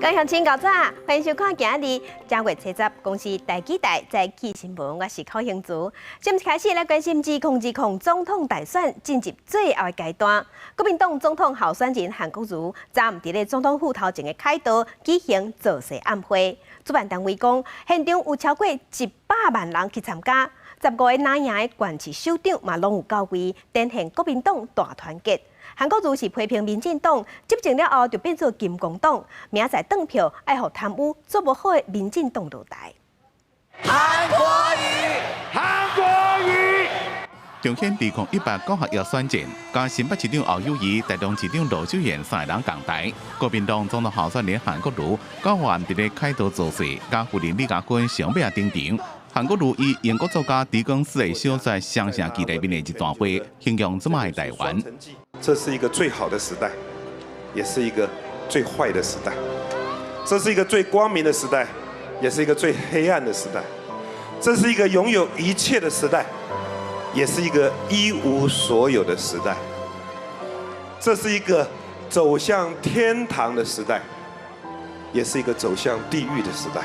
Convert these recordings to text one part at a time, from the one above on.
各位鄉親𠢕早，歡迎收看今日正月初十，公視台語台早起新聞，我是寇興慈。新聞開始來關心2020總統大選進入最後的階段，國民黨總統候選人韓國瑜昨暗佇咧總統府頭前的凱道舉行造勢暗會，主辦單位講，現場有超過100萬人去參加，15個藍營的縣市首長嘛攏有到位，展現國民黨大團結。韓國瑜是批評民進黨執政了後就變做金剛黨，明仔載轉票愛予貪污做無好的民進黨落台。韓國瑜，韓國瑜。彰顯2018九合一選戰，佮新北市長侯友宜、台中市長盧秀燕三个人仝台。國民黨總統候選人韓國瑜九暗佇咧凱道造勢，佮夫人李嘉芬上尾仔登場。韓國瑜以英國作家狄更斯的小說《雙城記》內面的一段話，形容這擺的台灣。這是一個最好的時代，也是一個最壞的時代；這是一個最光明的時代，也是一個最黑暗的時代；這是一個擁有一切的時代，也是一個一無所有的時代；這是一個走向天堂的時代，也是一個走向地獄的時代。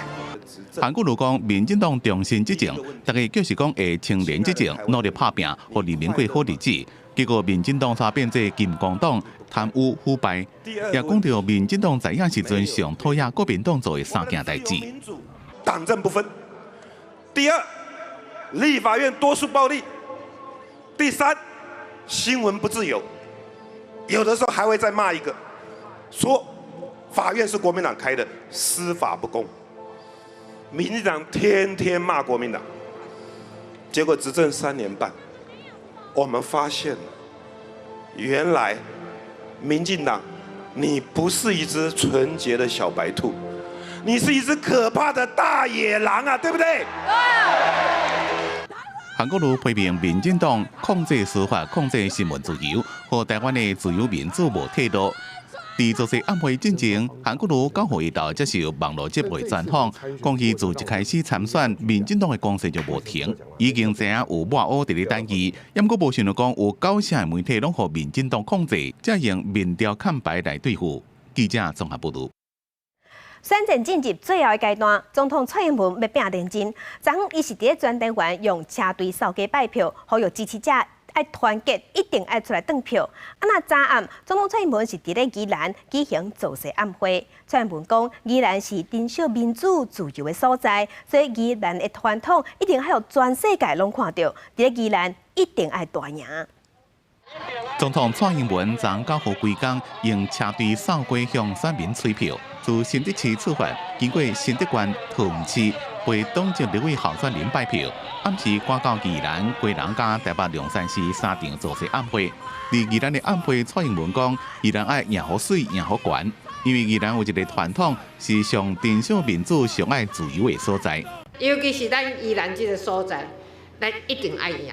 韓國瑜講，民進黨重新執政，大家就是講會清廉執政，努力拍拚，予人民過好日子。結果民進黨才變做金剛黨，貪污腐敗。也講著民進黨在野時陣上討厭國民黨做的三件代誌。黨政不分。第二，立法院多數暴力。第三，新聞不自由。有的時候還會再罵一個，說法院是國民黨開的，司法不公。民進黨天天罵國民黨，結果執政3年半，我們發現原來民進黨，你不是一隻純潔的小白兔，你是一隻可怕的大野狼啊，對不對？韓國瑜批評民進黨控制司法、控制新聞自由，予台灣的自由民主無退路。佇造勢暗會進前，韓國瑜9號伊到接受網路節目專訪，講伊自一開始參選，民進黨的攻勢就無停，已經知影有抹烏佇咧等伊，毋過無想著講有九成的媒體攏予民進黨控制，才用民調崁牌來對付。記者綜合報導。選戰進入最後的階段，總統蔡英文欲拚連任。昨昏伊是佇咧全台灣用車隊掃街拜票，呼籲支持者愛團結，一定愛出來轉票。啊，若昨暗，總統蔡英文是佇咧宜蘭舉行造勢暗會。蔡英文講，宜蘭是珍惜民主自由的所在，所以宜蘭的傳統一定愛予全世界攏看著。佇咧宜蘭一定愛大贏。總統蔡英文昨九號規工用車隊掃街向選民催票，自新竹市出發，經過新竹縣桃園市，為黨籍立委候選人拜票。暗時趕到宜蘭、基隆佮台北龍山寺三場造勢暗會。佇宜蘭的暗會，蔡英文講，宜蘭愛贏予媠、贏予懸，因為宜蘭有一个傳統，是上珍惜民主、上愛自由的所在。尤其是咱宜蘭這个所在，咱一定愛贏。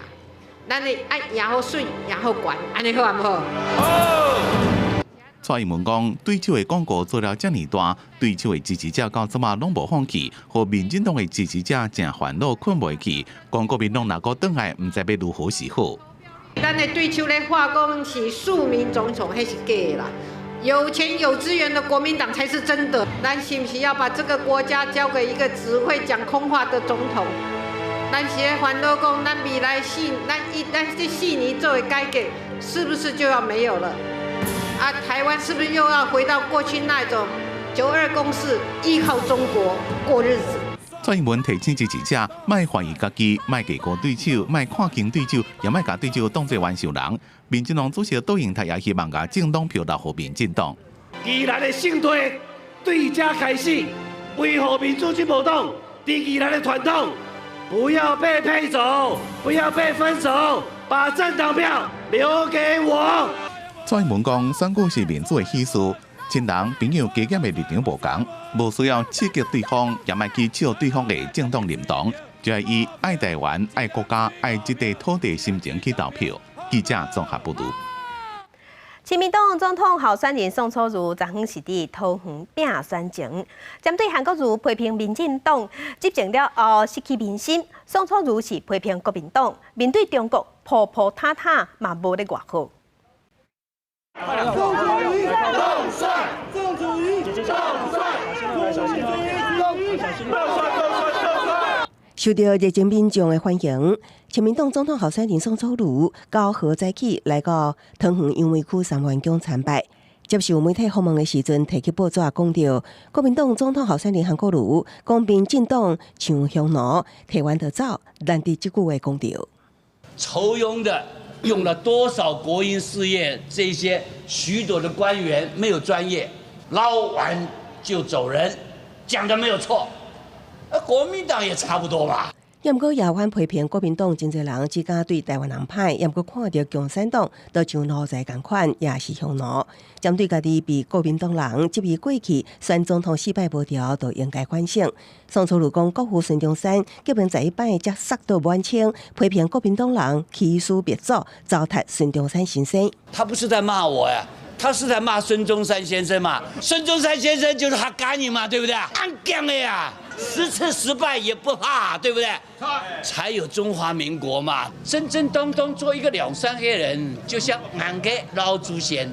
咱的愛贏予媠，贏予懸，按呢好毋好？蔡英文講，對手的廣告做了遮爾大，對手的支持者到這馬攏無放棄，予民進黨的支持者誠煩惱，睏袂去。講國民黨若閣轉來，毋知欲如何是好。咱的對手咧話講是庶民總統，彼是假的啦。有錢有資源的國民黨才是真的。咱是毋是要把這個國家交給一個只會講空話的總統？咱是咧煩惱講，咱未來四，咱一咱這四年做的改革，是不是就要沒有了？啊，台灣是不是又要回到過去那種九二共識，依靠中國過日子？蔡英文提醒支持者，莫懷疑家己，莫低估對手，莫看輕對手，也莫共對手當做冤仇人。民進黨主席杜英台也希望共政黨票留予民進黨。宜蘭的勝利對這開始，維護民主進步黨佇宜蘭的傳統，不要被配走，不要被分走，把政黨票留給我。蔡英文講，選舉是民主的喜事，親人朋友加減的立場無仝，無需要刺激對方，也莫去笑對方的政黨認同，就愛以愛台灣、愛國家、愛這塊土地心情去投票。記者綜合報導。親民黨總統候選人宋楚瑜昨昏是佇桃園拚選情，針對韓國瑜批評民進黨執政了後失去民心，宋楚瑜是批評國民黨面對中國鋪鋪塌塌嘛無咧偌好。宋楚瑜當選，宋楚瑜當選。受到熱情民眾的歡迎，親民黨總統候選人宋楚瑜9號早起來到桃園楊梅區三元宮參拜。接受媒體訪問的時陣，提起報紙講著國民黨總統候選人韓國瑜講民進黨像匈奴，提完就走，難得這句話講著。酬庸的用了多少國營事業？這些許多的官員沒有專業，撈完就走人，講的沒有錯。國民黨也差不多吧。毋過也反批評國民黨真濟人只敢對台灣人歹，毋過看著共產黨都像奴才仝款，也是匈奴。針對家己被國民黨人質疑過去選總統四擺無牢，就應該反省。宋楚瑜講，國父孫中山革命十一擺才殺到滿清，批評國民黨人欺師滅祖，糟蹋孫中山先生。他不是在罵我呀，他是在罵孫中山先生嘛？孫中山先生就是他幹你嘛，對不對？按講的呀，10次失敗也不怕，對不對？才有中華民國嘛。正正當當做一個兩三個人，就像俺個老祖先。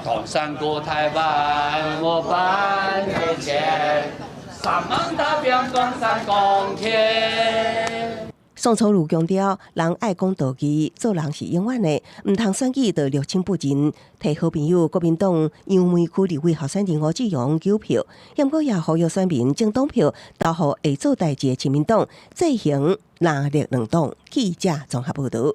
唐山過台灣，我半年前，三芒大變中山公天。宋楚瑜強調，人愛講道義，做人是永遠的，毋通選舉就六親不認。替好朋友國民黨楊梅區立委候選人吳志榮糾票，毋過也呼籲選民將黨票投予會做代誌的親民黨，制衡藍綠兩黨。記者綜合報導。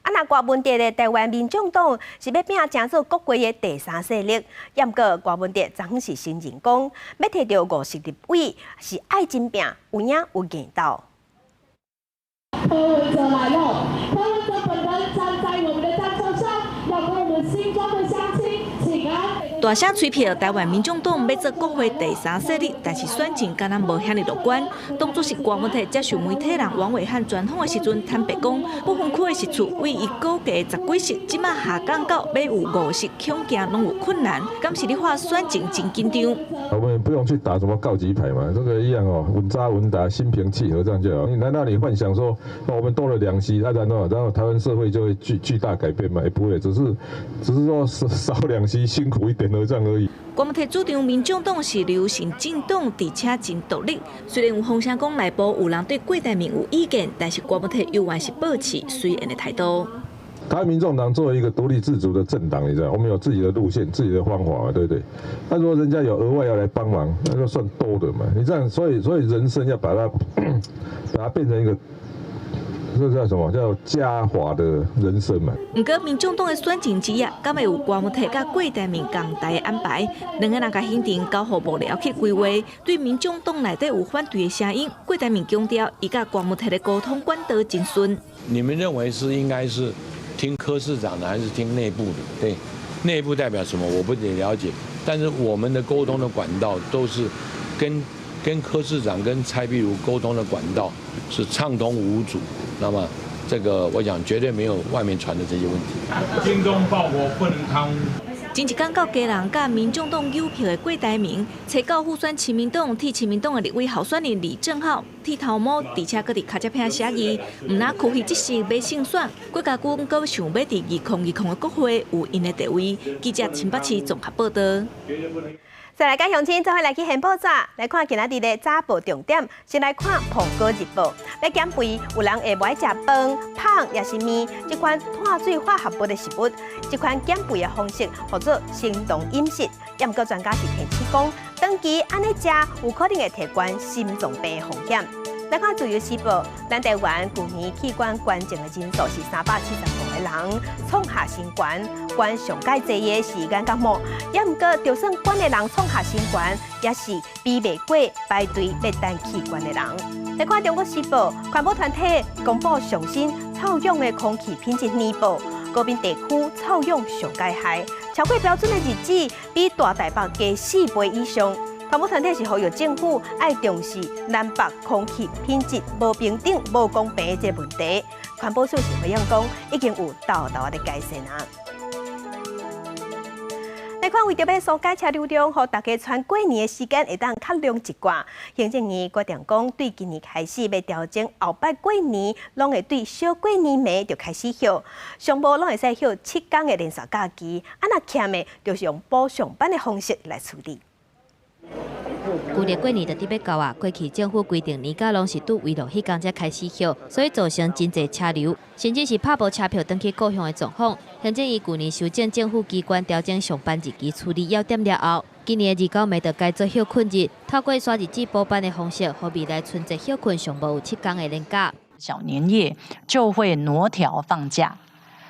啊，若柯文哲的台灣民眾黨是欲拼成做國會的第三勢力，毋過柯文哲昨昏是承認講，欲提著50立委是愛真拚，有影有硬鬥。柯文哲來了，柯文哲本人站在我們的戰場上，要跟我們新莊的鄉親請安。大聲催票，台灣民眾黨欲做國會第三勢力，但是選情敢若無遐爾樂觀。當作是柯文哲接受媒體人王暐瀚專訪的時陣，坦白講，不分區的席次為伊估計十幾席，這馬下降到欲有5席，恐驚攏有困難。敢是咧話選情真緊張？我們不用去打什麼告急牌嘛，這個一樣哦，穩紮穩打，心平氣和這樣就好。你難道你幻想說，我們多了2席，然後台灣社會就會巨大改變嗎？也不會，只是說少2席辛苦一點。這樣而已。柯文哲主張民眾黨是柔性政黨，而且真獨立。雖然有風聲講內部有人對郭台銘有意見，但是柯文哲猶原是保持隨緣的態度。台灣民眾黨作為一個獨立自主的政黨，你知道，我們有自己的路線、自己的方法嘛，對不對？那如果人家有額外要來幫忙，那就算多的嘛。你這樣，所以人生要把它變成一個。這叫什麼？叫加法的人生嘛。毋過民眾黨的選情之夜，敢會有柯文哲佮郭台銘仝台的安排？兩个人共行程交予幕僚去規劃。對民眾黨內底有反對的聲音，郭台銘強調，伊佮柯文哲的溝通管道真順。你們認為是應該是聽柯市長的，還是聽內部的？對，內部代表什麼？我不太了解。但是我們的溝通的管道都是跟柯市長、跟蔡壁如溝通的管道是暢通無阻。那麼，這個我想絕對沒有外面傳的這些問題。精忠報國不能貪污。前一工到基隆佮民眾黨糾票的郭台銘，揣到輔選親民黨替親民黨的立委候選人李正皓剃頭毛，而且閣佇尻脊骿寫字，毋但屈虛職勢欲勝選，郭家軍閣想欲佇2020的國會有𪜶的地位。記者陳北市綜合報導。再來佮鄉親做伙來去掀報紙，來看今仔日的早報重點。先來看《蘋果日報》，欲減肥，有人會無愛食飯、麭抑是麵，這款碳水化合物的食物，這款減肥的方式號做生酮飲食。毋過專家是提醒講，長期按呢食，有可能會提懸心臟病的風險。來看《自由時報》，咱台灣舊年器官捐贈的人數是375個人，創下新高。捐上蓋濟的是眼角膜，也毋過就算捐的人創下新高，也是比袂過排隊欲等器官的人。來看《中國時報》，環保團體公布上新臭氧的空氣品質年報，高屏地區臭氧上蓋害，超過標準的日子比大台北加4倍以上。環保團體是呼籲政府愛重視南北空氣品質無平等、無公平的這個問題。環保署是回應講，已經有沓沓的改善啊。來看，為著欲疏解車流量，予大家賰過年的時間會當較長一寡。行政院決定講，對今年開始欲調整後擺過年，攏會對小過年暝就開始歇，上無攏會使歇7工的連續假期。啊，若欠的，就是用補償班的方式來處理。舊曆過年就佇欲到啊，過去政府規定年假攏是拄圍爐彼工才開始歇，所以造成真濟車流，甚至是拍無車票轉去故鄉的狀況。行政院舊年修正政府機關調整上班日期處理要點了後，今年的29暝就改做歇睏日，透過徙日子補班的方式，予未來春節歇睏上無有7工的連假。小年夜就會挪調放假，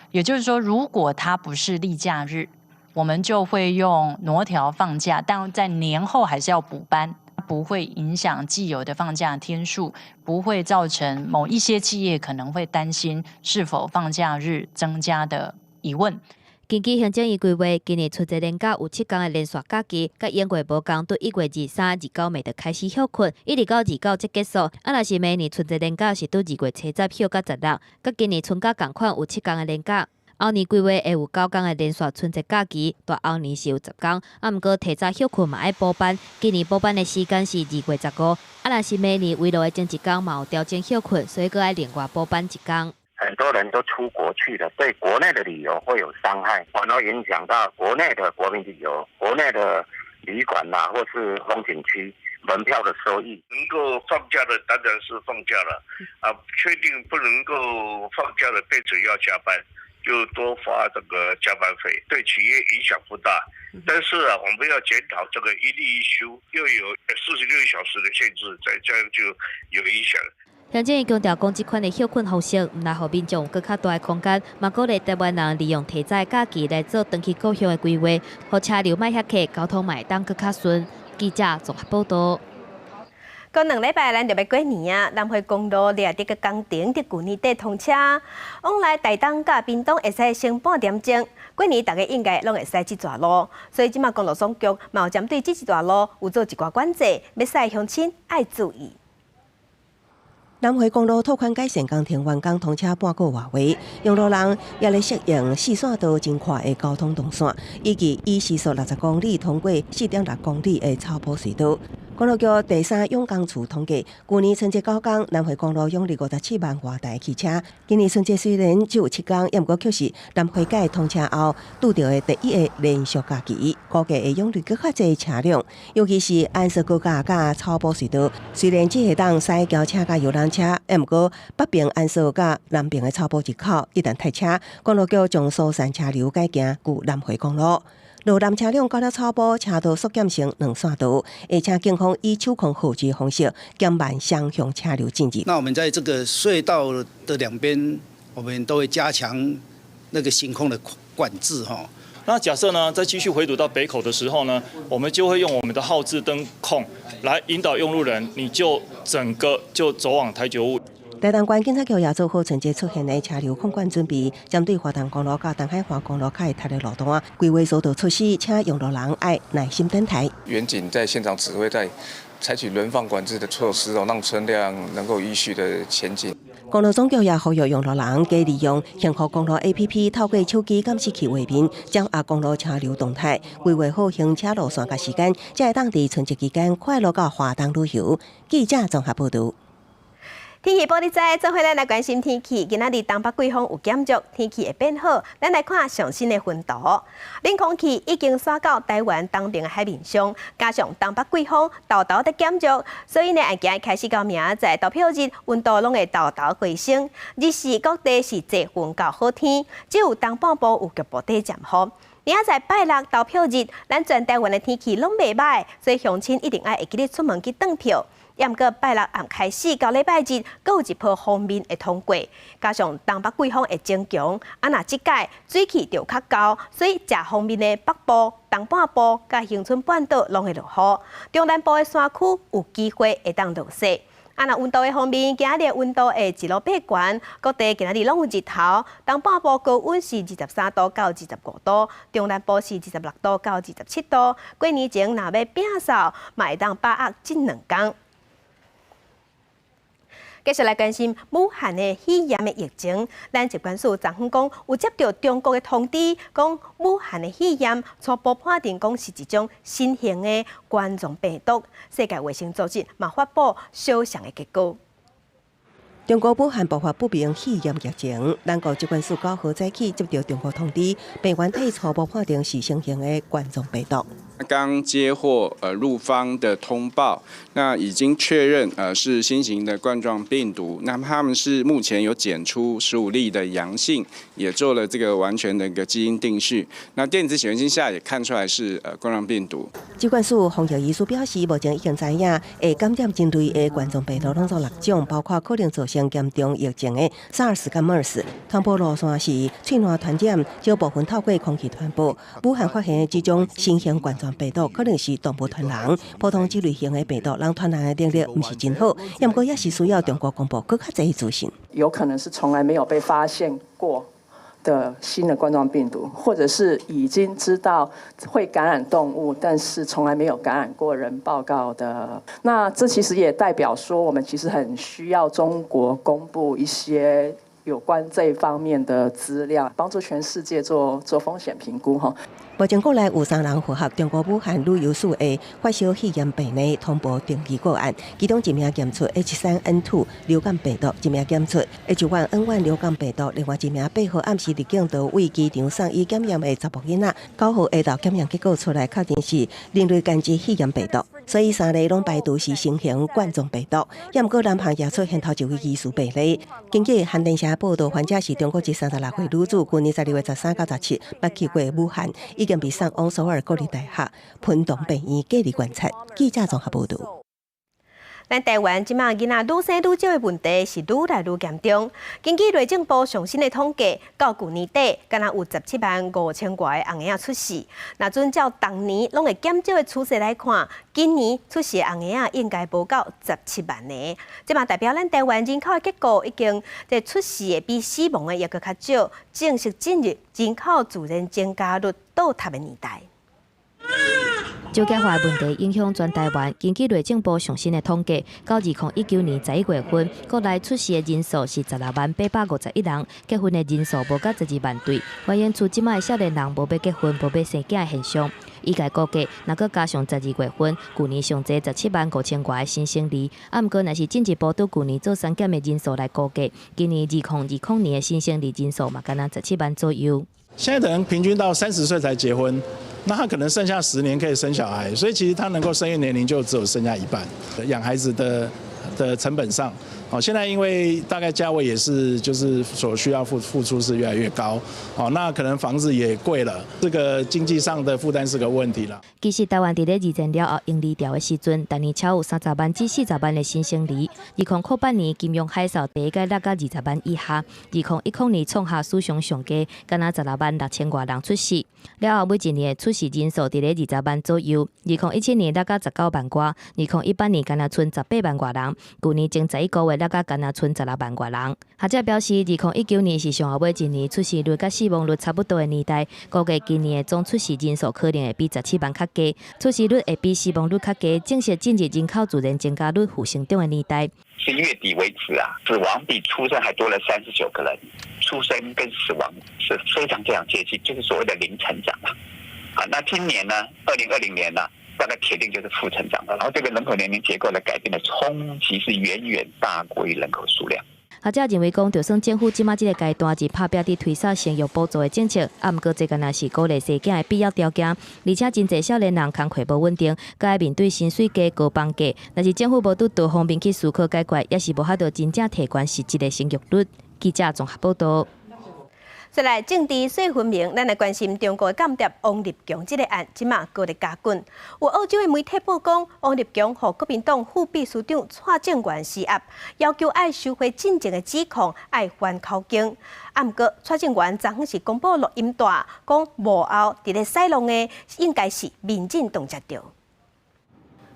也就是說，如果它不是例假日，我們就會用挪調放假，但在年後還是要補班，不會影響既有的放假天數，不會造成某一些企業可能會擔心是否放假日增加的疑問。根據行政院規劃，今年春節連假有7工的連續假期，佮正月無仝，對1月23、29暝就開始歇睏，一直到29才結束。啊，若是明年春節連假是拄2月7歇到16，佮今年春假仝款有7工的連假。後年規劃會有9工的連續春節假期，大後年是有10工。啊，毋過提早歇睏嘛愛補班，今年補班的時間是2月15。啊，若是明年圍爐的前一工嘛有調整歇睏，所以閣愛另外補班一工。很多人都出國去了，對國內的旅遊會有傷害，反而影響到國內的國民旅遊、國內的旅館呐，或是風景區門票的收益。能夠放假的當然是放假了，啊，確定不能夠放假的，變成要加班，就多發這個加班費，對企業影響不大。但是啊，我們要檢討這個一例一休，又有46小時的限制，再這樣就有影響。行政院強調，講這款的歇睏方式，毋但予民眾有閣較大的空間，嘛鼓勵台灣人利用提早的假期來做轉去故鄉的規劃，予車流莫遐客，交通嘛會當閣較順。記者綜合報道。過2禮拜，咱就欲過年啊！南迴公路掠得個工程佇舊年底通車，往來台東佮屏東會使省半點鐘。過年大家應該攏會駛這逝路，所以這馬公路總局嘛有針對這一段路有做一寡管制，欲駛鄉親愛注意。南迴公路拓寬改善工程完工通車半個外月，用路人也咧適應四線道真寬的交通動線，以及以時速60公里通過4.6公里的草埔隧道。公路局第三擁工處統計，舊年春節9工，南迴公路湧入57萬外台汽車。今年春節雖然只有7工，也毋過卻是南迴改通車後拄著的第一个連續假期，估計會湧入閣較濟車輛，尤其是安朔高架佮草埔隧道。雖然只會當駛轎車佮遊覽車，也毋過北爿安朔佮南爿的草埔入口一旦塞車，公路局將疏散車流改行舊南迴公路。路南車輛到了草埔，車道縮減成兩線道，而且警方以手控號誌方式減慢雙向車流進入。那我們在這個隧道的兩邊，我們都會加強那個行控的管制，哈。那假設呢，再繼續回堵到北口的時候呢，我們就會用我們的號誌燈控來引導用路人，你就整個就走往台九霧。台東縣警察局也做好春節出現的車流控管準備，針對花東公路佮東海岸公路較會塞的路段，規劃疏導措施，請用路人愛耐心等待。員警在現場指揮，在採取輪放管制的措施哦，讓車輛能夠依序的前進。公路總局也呼籲用路人加利用幸福公路 APP，透過手機監視器畫面，掌握公路車流動態，規劃好行車路線佮時間，才會當佇春節期間快樂到花東旅遊。記者綜合報道。天氣報你知，做伙咱來關心天氣。今仔日東北季風有減弱，天氣會變好。咱來看上新的雲圖，冷空氣已經徙到台灣東邊的海面上，加上東北季風沓沓佇減弱，所以呢，按今開始到明仔載投票日，溫度攏會沓沓回升。日時各地是濟雲到好天，只有東半部有局部短暫雨。明仔載拜六投票日，咱全台灣的天氣攏袂䆀，所以鄉親一定愛會記得出門去轉票。也毋過拜六暗開始到禮拜日，閣有一波鋒面會通過，加上東北季風會增強，啊若這擺水汽就較厚，所以食鋒面的北部、東半部佮恆春半島攏會落雨，中南部的山區有機會會當落雪。啊，若溫度的方面，今仔日溫度會一路變懸，各地今仔日攏有日頭。東半部高溫是23度到25度，中南部是26度到27度。過年前若欲摒掃，嘛會當把握這2工。繼續來關心武漢的肺炎的疫情，咱疾管署昨昏講有接到中國的通知，講武漢的肺炎初步判定講是一種新型的冠狀病毒。世界衛生組織嘛發布相像的結果。中國武漢爆發不明肺炎疫情，咱國疾管署9號早起接到中國通知，病原體初步判定是新型的冠狀病毒。剛接獲陸方的通報，那已經確認是新型的冠狀病毒。那他們是目前有檢出15例的陽性，也做了這個完全的一個基因定序。那電子顯微鏡下也看出來是冠狀病毒。疾管署防疫醫師表示，目前已經知影會感染人類的冠狀病毒攏總六種，包括可能造成嚴重疫情的 SARS 佮 MERS。傳播路線是喙瀾傳染，少部分透過空氣傳播。武漢發現的這種新型冠狀病毒可能是動物傳人，普通這類型的病毒，人傳人的能力毋是真好，毋過也是需要中國公布閣較濟資訊。有可能是從來沒有被發現過的新的冠狀病毒，或者是已經知道會感染動物，但是從來沒有感染過人報告的。那這其實也代表說，我們其實很需要中國公布一些有關這方面的資料，幫助全世界做做風險評估。哈。目前國內有三人符合中國武漢旅遊史的發燒肺炎病例通報登記個案，其中一名檢出 H3N2 流感病毒，一名檢出 H1N1 流感病毒，另外一名8號暗時入境佗位機場送醫檢驗的查埔囡仔，9號下晝檢驗結果出來，確定是人類感染肺炎病毒，所以三例攏排除是新型冠狀病毒。也毋過南韓也出現頭一位疑似病例。根據韓電社報道，患者是中國籍36歲女子，舊年12月13到17，捌去過武漢，已經被送往首爾國立大學文東病院隔離觀察。記者綜合報道。咱台灣這馬囡仔愈生愈少的問題是愈來愈嚴重。根據內政部上新的統計，到舊年底，敢若有17萬5千外个紅嬰仔出世。若遵照逐年攏會減少的趨勢來看，今年出世的紅嬰仔應該無夠17萬个。這嘛代表咱台灣人口的結構已經這出世的比死亡的猶閣較少，正式進入人口自然增加率倒塌的年代。少子化問題影響全台灣。根據內政部上新的統計，到2019年11月份，國內出世的人數是16萬851人，結婚的人數無到12萬對，反映出這擺少年人無欲結婚、無欲生囝的現象。醫界估計，若閣加上12月份，舊年上濟17萬5千外个新生兒，啊，毋過若是進一步對舊年做產檢的人數來估計，今年2020年的新生兒人數嘛，敢若十七萬左右。現在的人平均到30歲才結婚。那他可能剩下10年可以生小孩，所以其實他能夠生育年齡就只有剩下一半。養孩子的成本上，哦，現在因為大概價位也是就是所需要付出是越來越高，哦，那可能房子也貴了，這個經濟上的負擔是個問題啦。其實台灣佇咧二戰了後嬰兒潮的時陣，逐年超有30萬至40萬的新生兒。2008年金融海嘯第一擺落到20萬以下，2010年創下史上上低，敢若16萬6千外人出世。了後每一年的出世人數佇咧20萬左右。2017年落到19萬外，2018年敢若賰18萬外人，舊年前11個月落到敢若賰16萬外人。學者表示，2019年是上後尾一年出世率佮死亡率差不多的年代，估計今年的總出世人數可能會比十七萬較低，出世率會比死亡率較低，正式進入人口自然增加率負成長的年代。11月底為止啊，死亡比出生還多了39個人，出生跟死亡是非常非常接近，就是所謂的零成長嘛。啊，那今年呢，2020年呢，大概鐵定就是負成長了。然後這個人口年齡結構的改變的衝擊是遠遠大過於人口數量。學者認為講，就算政府這馬這個階段是拍拚佇推捒生育補助的政策，啊，毋過這敢若是鼓勵生囝的必要條件。而且真濟少年人工課無穩定，閣愛面對薪水低、高房價，若是政府無佇多方面去思考解決，也是無法度真正提懸實質的生育率。記者綜合報道。再來政治細分明，咱來關心中國的間諜王立強這個案，這馬閣咧加滾。有澳洲的媒體報講，王立強予國民黨副秘書長蔡正元施壓，要求愛收回進前的指控，愛還口供。啊，毋過蔡正元昨昏是公布錄音帶，講幕後佇咧使弄的應該是民進黨才對。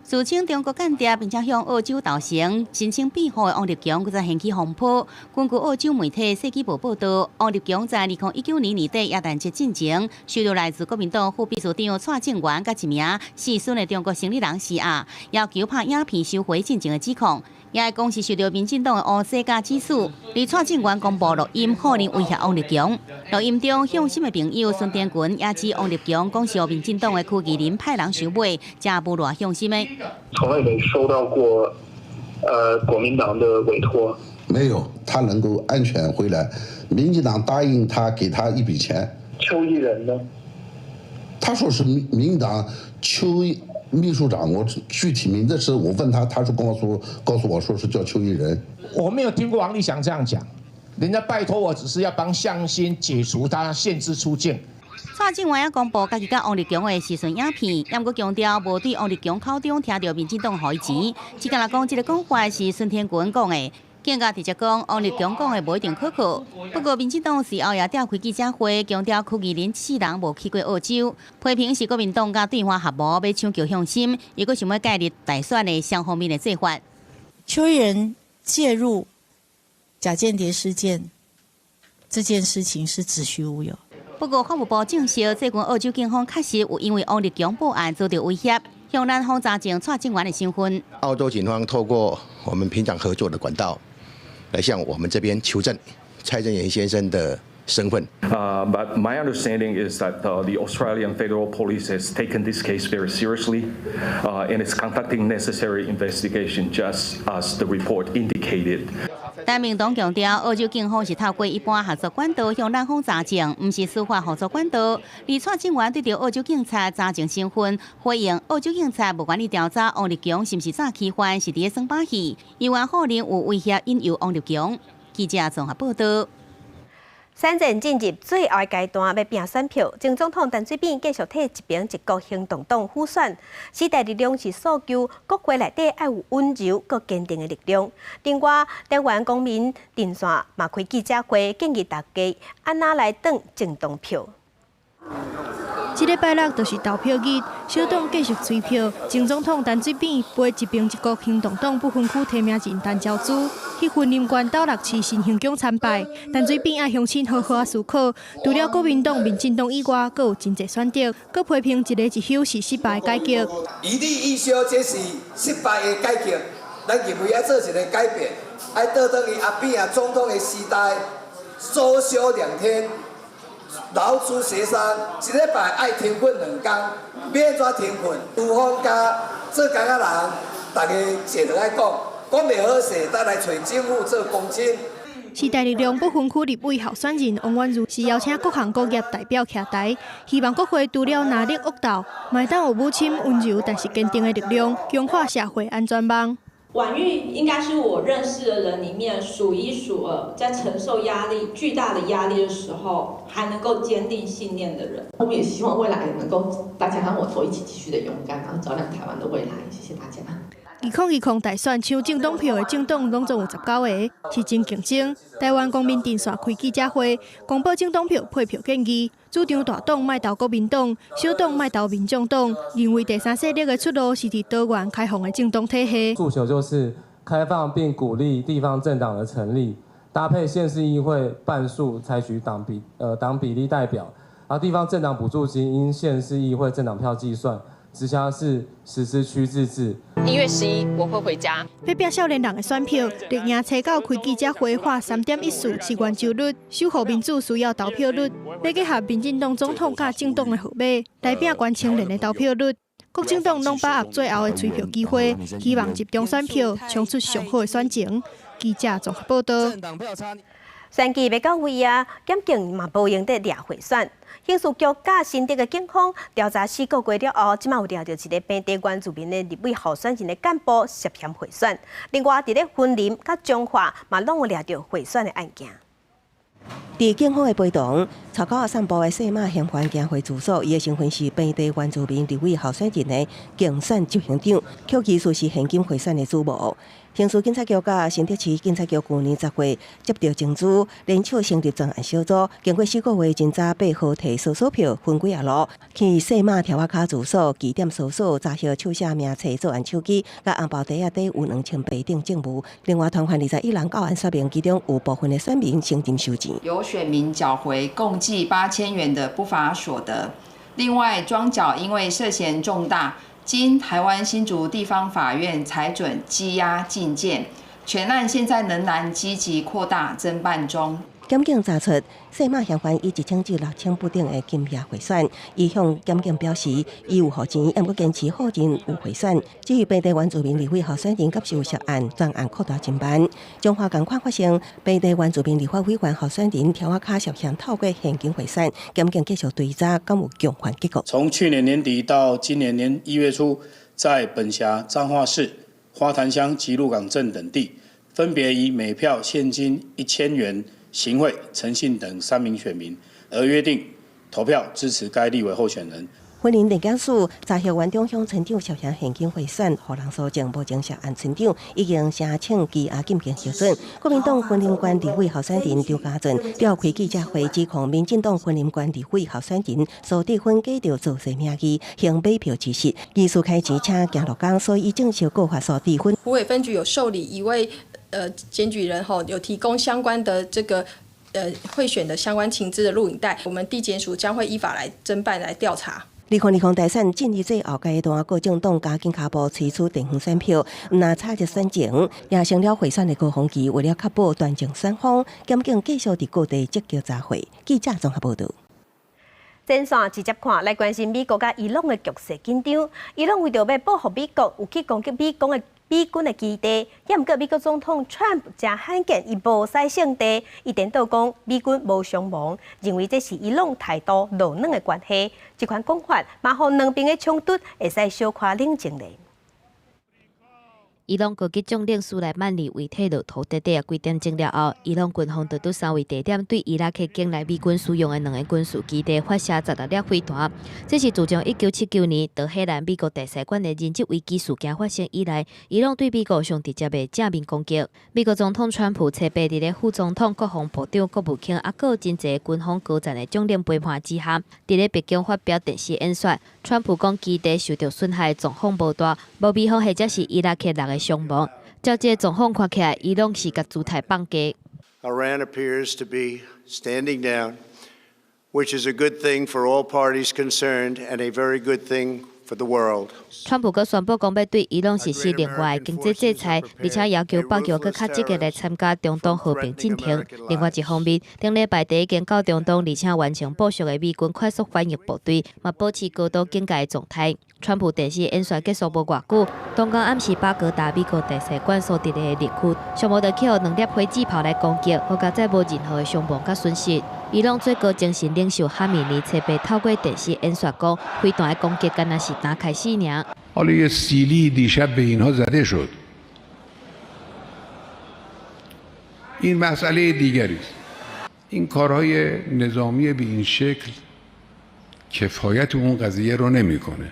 自稱中國間諜，並且向澳洲投誠、申請庇護的王立強，閣再掀起風波。根據澳洲媒體《世紀報》報道，王立強在2019年年底耶誕節進前，受到來自國民黨副秘書長蔡正元佮一名四旬的中國生理人施壓，要求拍影片收回進前的指控。也會講是受到民進黨的烏紗佮指使。而蔡正元公布錄音，否認威脅王立強。錄音中，向心的朋友孫天群也指王立強講是予民進黨的區議員派人收買，才誣賴向心的。從來沒收到過，國民黨的委託。沒有，他能夠安全回來。民進黨答應他，給他一筆錢。邱義仁呢？他說是民黨邱秘書長，我具體名字是我問他，他是告訴我說是叫邱義仁。我沒有聽過王立祥這樣講，人家拜託我只是要幫向心解除他限制出境。蔡正元也公布家己佮王立強的視訊影片，也毋過強調無對王立強口中聽著民進黨予伊錢，只敢若講這個講法是孫天軍講的，更加直接講王立強講的無一定可靠。不過民進黨隨後也召開記者會，強調區議員四人無去過澳洲，批評是國民黨佮對岸合謀欲搶救向心，又閣想欲介入大選的雙方面的做法。邱義仁介入假間諜事件這件事情是子虛烏有。不過法務部證實，最近澳洲警方確實有因為王立強報案遭到威脅，向咱方查證蔡正元的身份。澳洲警方透過我們平常合作的管道，來向我們這邊求證蔡正元先生的身份。 But my understanding is that the Australian Federal Police has taken this case very seriously and is conducting necessary investigation, just as the report indicated. 但民黨強調，澳洲警方是透過一般合作管道向咱方查證，毋是司法合作管道。而蔡正元對著澳洲警察查證身份，回應澳洲警察無願意調查王立強是毋是詐欺犯，是佇咧耍把戲，猶原否認有威脅引誘王立強。記者綜合報道。選戰進入最後階段，欲拼選票。前總統陳水扁繼續替一邊一國行動黨輔選，時代力量是訴求國會內底愛有溫柔閣堅定的力量。另外，台灣公民陣線嘛開記者會，建議大家按怎來擋政黨票。這禮拜六就是投票日，小黨繼續催票。前總統陳水扁陪一邊一國行動黨不分區提名人陳昭姿去雲林縣斗六市新興宮參拜。陳水扁愛鄉親好好仔思考，除了國民黨、民進黨以外，閣有真濟選擇，閣批評一例一休是失敗改革。一例一休這是失敗的改革，咱認為愛做一個改變，愛倒轉去阿扁啊總統的時代，周休2天。勞資協商，一禮拜愛停睏2工，欲按怎停睏？廚房佮做工仔人，大家坐落來講，講袂好勢，再來揣政府做公親。時代力量不分區立委候選人王婉諭是邀請各行各業代表徛台，希望國會除了藍綠惡鬥，嘛會當有母親溫柔但是堅定的力量，強化社會安全網。婉諭應該是我認識的人裡面數一數二，在承受壓力、巨大的壓力的時候，還能夠堅定信念的人。我們也希望未來能夠大家和我都一起繼續的勇敢，然後照亮台灣的未來。謝謝大家。2020大選搶政黨票的政黨攏總有19个，是真競爭。台灣公民陣線開記者會，公布政黨票配票建議，主張大黨莫投國民黨，小黨莫投民眾黨，認為第三勢力的出路是佇多元開放的政黨體系。訴求就是開放並鼓勵地方政黨的成立，搭配縣市議會半數採取黨比例代表，而地方政黨補助金應縣市議會政黨票計算。直轄市實施區自治。 1月11我會回家。欲拼少年人的選票，綠營初九開記者會喊3.14是圓周率，守護民主需要投票率，欲結合民進黨總統佮政黨的號碼來拼懸青年的投票率。各政黨攏把握最後的催票機會，希望集中選票，衝出上好的選情。記者綜合報道。選舉欲到位啊，檢警嘛無閒得掠賄選。刑事局佮新竹的警方調查4個月了後，這馬有掠著一个平地原住民的立委候選人的幹部涉嫌賄選。另外，佇咧雲林佮彰化嘛，攏有掠著賄選的案件。佇警方的陪同，草稿散步的細馬嫌犯行回住所，伊的身份是平地原住民立委候選人的競選執行長，予起訴是現金賄選的主謀。刑事警察局佮新竹市警察局舊年10月接著情資，聯手成立專案小組，經過4個月，偵查8號提搜索票，分幾仔路去細馬柱仔跤住所據點搜索，查獲手寫名冊、作案手機、佮紅包袋仔底有2500等證物。另外，傳喚21人到案說明，其中有部分的選民承認收錢。有選民繳回共計8000元的不法所得。另外，莊腳因為涉嫌重大，經台灣新竹地方法院裁准羈押禁見，全案現在仍然積極擴大偵辦中。檢警查出細馬嫌犯以1000至6000不等的金額賄選，伊向檢警表示，伊有付錢，毋過堅持否認有賄選。至於平地原住民立委候選人，敢是有涉案，專案擴大偵辦。彰化仝款發生，平地原住民立法委員候選人條仔跤涉嫌透過現金賄選，檢警繼續追查，敢有共款結果。從去年年底到今年年1月初，在本轄彰化市花壇鄉及鹿港鎮等地，分別以每票現金1000元行賄陳姓等三名選民，而約定投票支持該立委候選人。雲林地檢署查獲員中鄉村長涉嫌現金賄選，予人搜證無證涉案村長已經申請羈押禁見核准。國民黨雲林縣立委候選人張家俊召開記者會，指控民進黨雲林縣立委候選人蘇治芬假著造勢名義行買票之實，疑似開錢請行路工，所以正式告發蘇治芬。虎尾分局有受理一位檢舉人吼，有提供相關的這個賄選的相關情資的錄影帶，我們地檢署將會依法來偵辦來調查。2020大選進入最後階段，各政黨加緊跤步催出地方選票，毋但炒熱選情，也成了賄選的高峰期。為了確保端正選風，檢警繼續佇各地積極查獲。記者綜合報導。前線直接看來關心美國佮伊朗的局勢緊張。伊朗為著欲報復美國，有去攻擊美軍的基地。也毋過美國總統川普誠罕見，伊無使勝地，伊顛倒講美軍無傷亡，認為這是伊朗態度懦軟的關係。這款講法，嘛予兩邊的衝突會使小可冷靜咧。伊朗高級將領蘇萊曼尼遺體落土短短幾點鐘了後，伊朗軍方就佇三位地點對伊拉克境內美軍使用的兩个軍事基地發射16粒飛彈。這是自從1979年德黑蘭美國大使館的人質危機事件發生以來，伊朗對美國上直接的正面攻擊。美國總統川普初八佇咧副總統、國防部長、國務卿，抑閣有真濟軍方高層的將領陪伴之下，佇咧白宮發表電視演說。川普講基地受著損害狀況無大，無美方或者是伊拉克人的傷亡。照這個狀況看起來，伊朗是共姿態放低。 Iran appears to be standing down, which is a good thing for all parties concerned and a very good thing for the world. 川普閣宣布講欲對伊朗實施另外的經濟制裁，而且要求北約閣較積極來參加中東和平進程。另外一方面，頂禮拜已經到中東，而且完成部署的美軍快速反應部隊，嘛保持高度警戒的狀態。川普電視演說結束無偌久，東江暗時巴格達美國大使館所佇的綠區，上無就去予兩粒火箭炮來攻擊，好佳哉無任何的傷亡佮損失。伊朗最高精神領袖哈米尼初八透過電視演說講，飛彈的攻擊敢若是剛開始爾。 حالا یه سیلی دیشب به اینها زده شد این مسئله دیگری است این کارهای نظامی به این شکل کفایت اون قضیه رو نمیکنه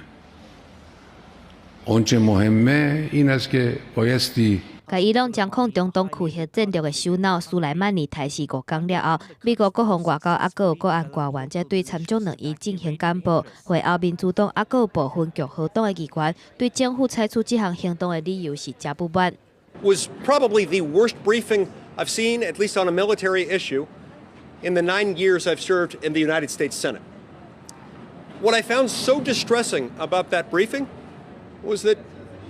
اونچه مهمه این است که بایستی共伊朗掌控中東區域戰略的首腦蘇萊曼尼刣死5工了後，美國國防外交抑閣有國安官員才對參眾兩院進行簡報。會後，民主黨抑閣有部分共和黨的議員對政府採取這項行動的理由是誠不滿。 Was probably the worst briefing I've seen, at least on a military issue, in the 9 years I've served in the United States Senate. What I found so distressing about that briefing was that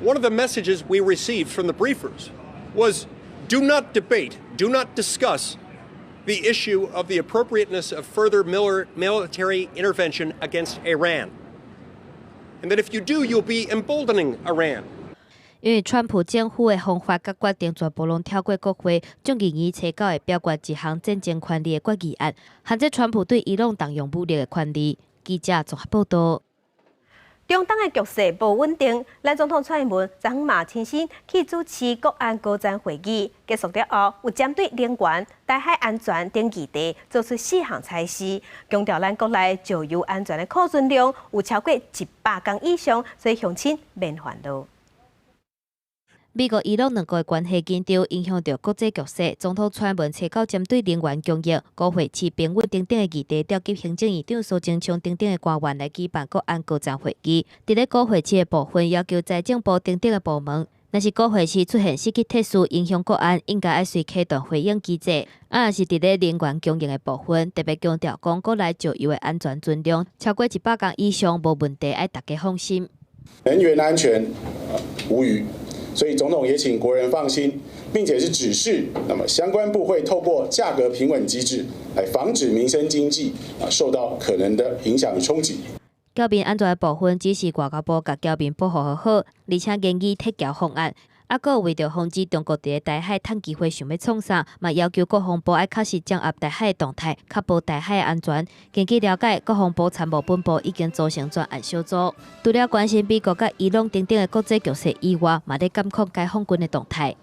one of the messages we received from the briefers was do not debate, do not discuss the issue of the appropriateness of further military intervention against Iran. And that if you do, you'll be emboldening Iran. 因為川普政府的方法佮決定全部攏跳過國會，眾議院初九會表決一項戰爭權利的決議案，限制川普對伊朗動用武力的權利。記者綜合報導。中東的局勢無穩定，咱總統蔡英文昨昏嘛親身去主持國安高層會議，結束了後，有針對能源、台海安全等議題做出四項裁示，強調咱國內石油安全的庫存量有超過100工以上，所以鄉親免煩惱。美國伊朗兩國的關係緊張，影響著國際局勢。總統蔡英文初九針對能源供應、高匯市平穩等等的議題，召集行政院長蘇貞昌等等的官員來舉辦國安高層會議。佇咧高匯市的部分，要求財政部等等的部門，若是高匯市出現失去秩序，影響國安，應該愛隨啟動回應機制。啊，若是佇咧能源供應的部分，特別強調講國內石油的安全存量超過100工以上，無問題，愛大家放心。能源安全無虞。所以總統也請國人放心，並且是指示，那麼相關部會透過價格平穩機制來防止民生經濟啊受到可能的影響與衝擊。僑民安全的部分，只是外交部共僑民保護好好，而且研擬撤僑方案。啊，閣為著防止中國佇咧台海趁機會想欲創啥，嘛要求國防部愛確實掌握台海的動態，確保台海的安全。根據了解，國防部參謀本部已經組成專案小組。除了關心美國佮伊朗等等的國際局勢以外，嘛咧監控解放軍的動態。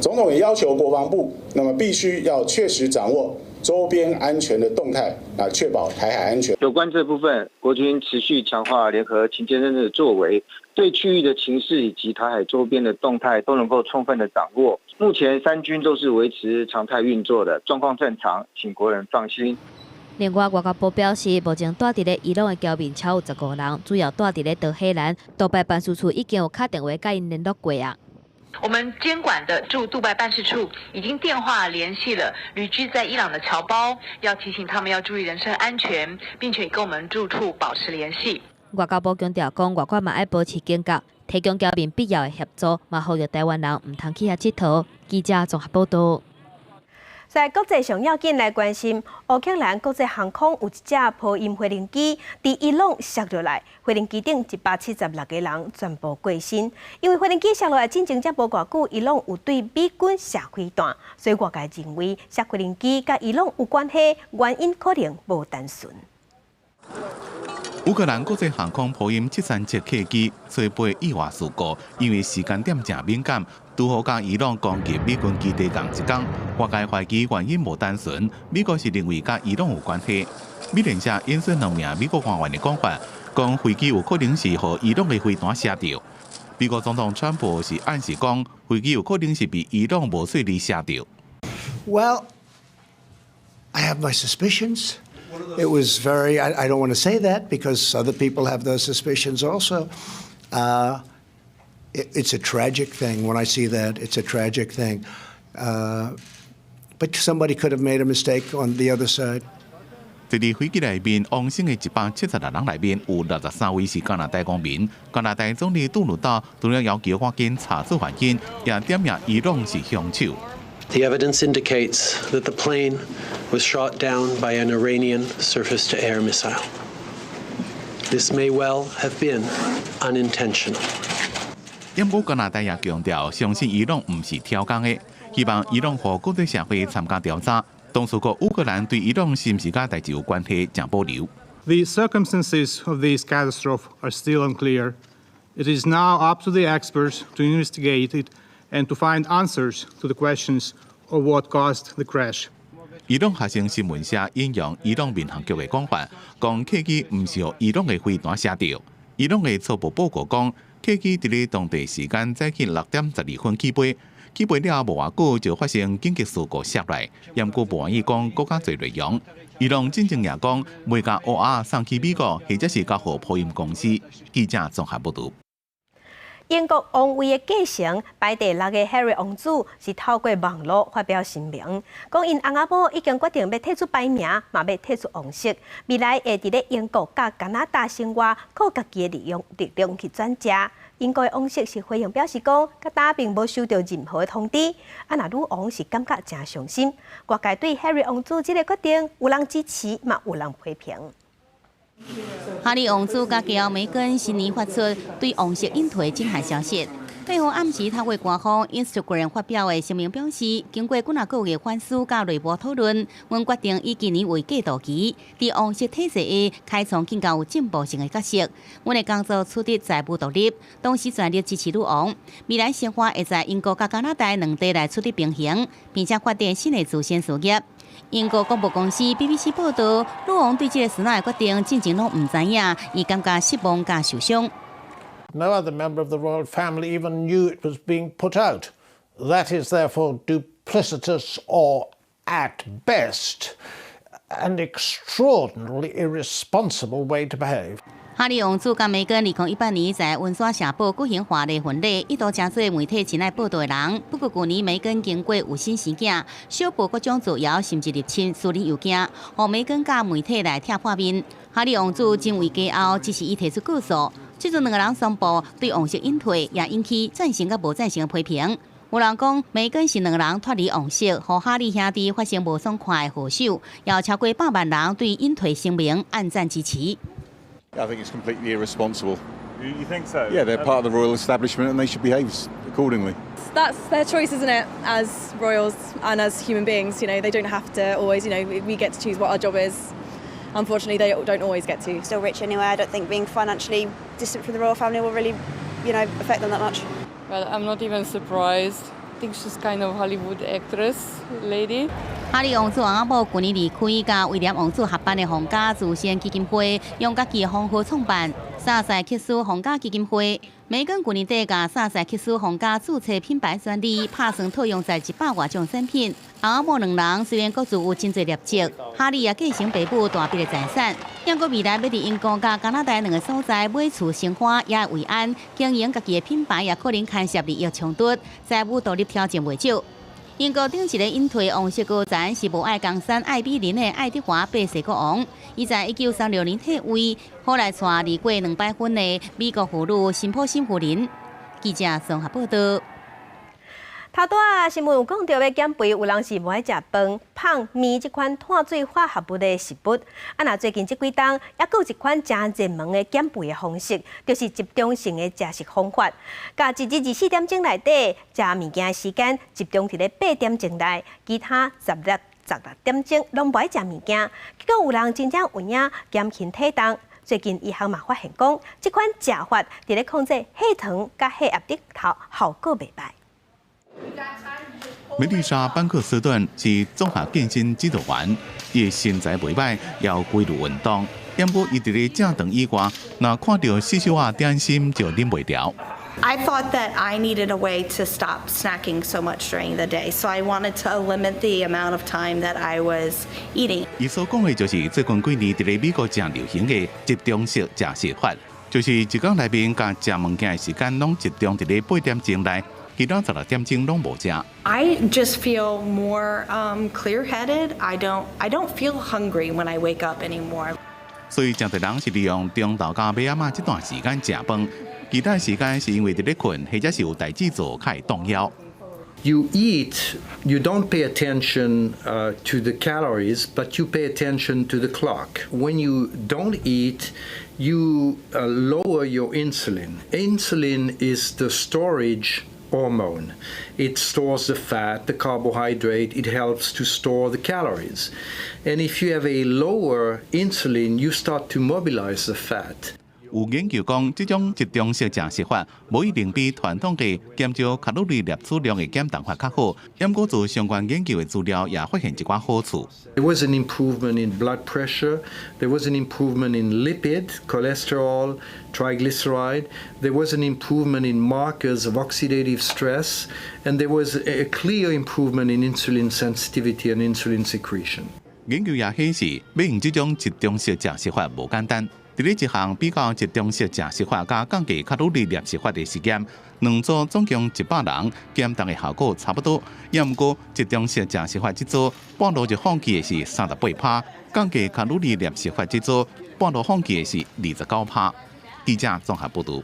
總統也要求國防部，那麼必須要確實掌握周邊安全的動態，啊，確保台海安全。有關這部分，國軍持續強化聯合勤監偵的作為，對區域的情勢以及台海周邊的動態都能夠充分的掌握。目前三軍都是維持常態運作的，狀況正常，請國人放心。另外，外交部表示，目前蹛佇咧伊朗的僑民超有15人，主要蹛佇咧德黑蘭。杜拜辦事處已經有敲電話佮𪜶聯絡過啊。我們監管的駐杜拜辦事處已經電話聯繫了旅居在伊朗的僑胞，要提醒他們要注意人身安全，並且跟我們駐處保持聯繫。外交部強調講，外國嘛愛保持警覺，提供僑民必要的協助，嘛呼籲台灣人毋通去遐𨑨迌。記者綜合報道。在國際上要緊來關心，烏克蘭國際航空有一架波音飛行機佇伊朗摔落來，飛行機頂176個人全部過身。因為飛行機摔落來進前才無偌久，伊朗有對美軍射飛彈，所以外界認為摔飛行機佮伊朗有關係，原因可能無單純。烏克蘭國際航空波音737客機初八意外事故，因為時間點誠敏感，拄好佮伊朗攻擊美軍基地仝一工，外界懷疑原因無單純，美國是認為佮伊朗有關係。美聯社引述兩名美國官員的講法，講飛機有可能是予伊朗的飛彈射著。美國總統川普是暗示講，飛機有可能是被伊朗無細膩射著。 Well, I have my suspicions. It was very, I don't want to say that because other people have those suspicions also. It's a tragic thing when I see that. It's a tragic thing. But somebody could have made a mistake on the other side. 這佇飛機內面往生的176人內面，有63位是加拿大公民。加拿大總理杜魯道除了要求趕緊查出原因，也點名伊朗是兇手。 The evidence indicates that the plane was shot down by an Iranian surface-to-air missile. This may well have been unintentional. 不過加拿大也強調，相信伊朗毋是挑工的，希望伊朗予國際社會參加調查。當事國烏克蘭對伊朗是毋是佮代誌有關係，誠保留。 The circumstances of this catastrophe are still unclear. It is now up to the experts to investigate it and to find answers to the questions of what caused the crash. 伊朗學生新聞社引用伊朗民航局的講法，講客機毋是予伊朗的飛彈射著。伊朗的初步報告講，客機佇咧當地時間早起6點12分起飛，起飛了後無偌久就發生緊急事故摔落，毋過無願意講閣較濟內容。伊朗進前也講，袂共烏鴉送去美國，或者是交予波音公司。記者綜合報導。英國王位的繼承排第六个 Harry 王子是透過網路發表聲明，講𪜶翁仔某已經決定欲退出排名，嘛欲退出王室，未來會佇咧英國佮加拿大生活，靠家己的力量力量去轉食。英國的王室是回應表示講，佮今並無收到任何的通知。啊，若女王是感覺誠傷心。外界對 Harry 王子這个決定，有人支持，嘛有人批評。哈利王子佮家後梅根新年發出對王室引退震撼消息。8號暗時透過官方 Instagram 發表的聲明表示，經過幾若個月反思佮內部討論，阮決定以今年為過渡期，佇王室體制下開創更加有進步性的角色。阮的工作取得財務獨立，同時全力支持女王。未來生活會在英國佮加拿大兩地來取得平衡，並且發展新的慈善事業。英國廣播公司 BBC 報道，女王對這个孫仔的決定進前攏毋知影，伊感覺失望佮受傷。 No other member of the royal family even knew it was being put out. That is therefore duplicitous or, at best, an extraordinarily irresponsible way to behave. 哈利王子佮梅根2018年在溫莎城堡舉行華麗婚禮，一度成做媒體真愛報道的人。不過舊年梅根經過有心生囝，小報各種造謠，甚至入侵私人郵件，予梅根佮媒體來拆破面。哈利王子成為家後，只是伊提出告訴。這這陣兩个人宣布對王室隱退，也引起贊成佮無贊成的批評。有人講，梅根是兩个人脫離王室，予哈利兄弟發生無爽快的禍首，有超過100萬人對隱退聲明按讚支持。 I think it's completely irresponsible. You think so? Yeah, they're part of the royal establishment and they should behave accordingly. That's their choice, isn't it? As royals and as human beings, they don't have to always, we get to choose what our job is. Unfortunately, they don't always get to. Still rich anyway. I don't think being financially distant from the royal family will really affect them that much. Well, I'm not even surprised. I think she's kind of Hollywood actress lady. 哈利王子翁仔某舊年離開，佮威廉王子合辦的皇家慈善基金會，用家己的封號創辦薩塞克斯皇家基金會。梅根舊年底共薩塞克斯皇家註冊品牌專利，拍算套用在100外種產品。翁仔某兩人雖然各自有真濟業績，哈利也繼承爸母大筆的財產，不過未來欲佇英國佮加拿大兩个所在買厝生活也會為安，經營家己的品牌也可能牽涉利益衝突，財務獨立挑戰袂少。英國頂一个隱退王室高層是無愛江山愛美人的愛德華八世國王，伊在1936年退位，後來娶離過兩擺婚的美國婦女辛普森夫人。記者綜合報道。頭拄仔新聞有講著欲減肥，有人是無愛食飯、麭、麵這款碳水化合物的食物。啊，若最近這幾冬，猶閣有一款誠熱門的減肥的方式，就是集中性的食食方法。共一日24點鐘內底食物件的時間集中佇咧8點鐘內，其他16點鐘攏無愛食物件。結果有人真正有影減輕體重。最近醫學嘛發現講，這款食法佇咧控制血糖佮血壓頂頭效果袂䆀。梅麗莎·班克斯頓是綜合健身指導員，伊身材袂䆀，也有規律運動。不過伊佇咧食飯以外，若看著細小仔點心就忍袂牢。 I thought that I needed a way to stop snacking so much during the day, so I wanted to limit the amount of time that I was eating. 伊所講的就是最近幾年佇咧美國誠流行的集中式食食法，就是一工內面共食物件的時間攏集中佇咧8點鐘內。其他16點鐘攏無食。 I just feel more clear-headed. I don't feel hungry when I wake up anymore. 所以，誠濟人是利用中晝佮暝仔嘛這段時間食飯，其他時間是因為佇咧睏，或者是有代誌做，較會擋枵。 You eat, you don't pay attention to the calories, but you pay attention to the clock. When you don't eat, you lower your insulin. Insulin is the storage hormone. It stores the fat, the carbohydrate, it helps to store the calories. And if you have a lower insulin, you start to mobilize the fat. 有研究講，這種集中式食食法，無一定比傳統的減少卡路里攝取量的減重法較好。不過做相關研究的資料也發現一寡好處。 There was an improvement in blood pressure, there was an improvement in lipid, cholesterol, triglyceride, there was an improvement in markers of oxidative stress, and there was a clear improvement in insulin sensitivity and insulin secretion. 研究也顯示，欲用這種集中式食食法無簡單。佇咧一項比較集中式食食法佮降低卡路里攝食法的實驗，兩組總共100人減重的效果差不多。也毋過集中式食食法這組半路就放棄的是38%，降低卡路里攝食法這組半路放棄的是29%。記者綜合報導。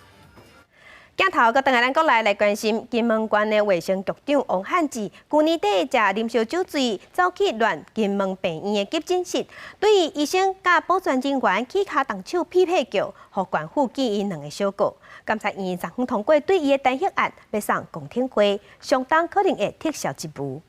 鏡頭閣轉來咱國內來關心金門縣的衛生局長王漢志，舊年底食啉燒酒醉，走去亂金門病院的急診室，對於醫生佮保全人員起跤動手屁屁叫，予縣府記伊兩个小過。監察院昨昏通過對伊的彈劾案，欲送公聽會，相當可能會撤銷職務。